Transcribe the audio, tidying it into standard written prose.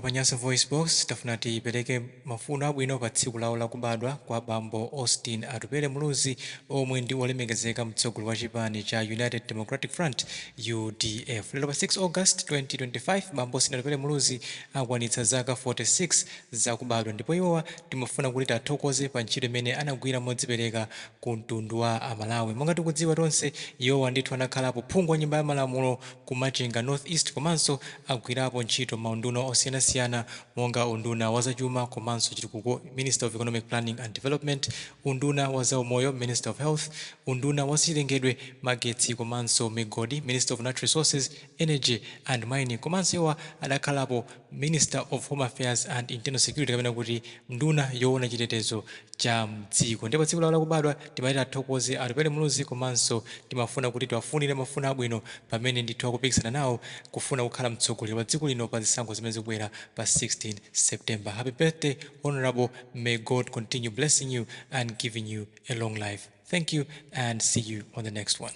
Pa Nyasa Voice Box tafuna tipereke mafuno abwino pa tsiku lawo lakubadwa kwa Bambo Austin Atupele Muluzi, omwe ndi olemekezeka mtsogoleri wa chipani cha United Democratic Front, UDF. Lero pa 6 August 2025, Bambo Austin Atupele Muluzi akwanitsa zaka 46 zakubadwa, ndipo iwowa timafuna kuti tathokoze pa ntchito imene anagwira modzipereka ku mtundu wa Amalawi. Monga tikudziwa tonse, iwowa ndithu anakhalapo phungu wa Nyumba ya Malamulo ku Machinga North East, komanso agwirapo ntchito maunduna osiyanasiyana monga unduna wa zachuma komanso chitukuko, Minister of Economic Planning and Development, unduna wa zaumoyo, Minister of Health, unduna wa zachilengedwe, magetsi komanso migodi, Minister of Natural Resources, Energy and Mining, komanso iwowa adakhalapo Minister of Home Affairs and Internal Security, kapena kuti nduna yoona chitetezo cha mdziko. Ndipo tsiku lawo lakubadwa timati athokoze Atupele Muluzi, komanso timafuna kuti tiwafunire mafuno abwino pamene ndithu akupikisana nawo kufuna kukhala mtsogoleri wa dziko lino pa zisankho zimene zikubwera pa 16 September. Happy birthday, Honorable. May God continue blessing you and giving you a long life. Thank you and see you on the next one.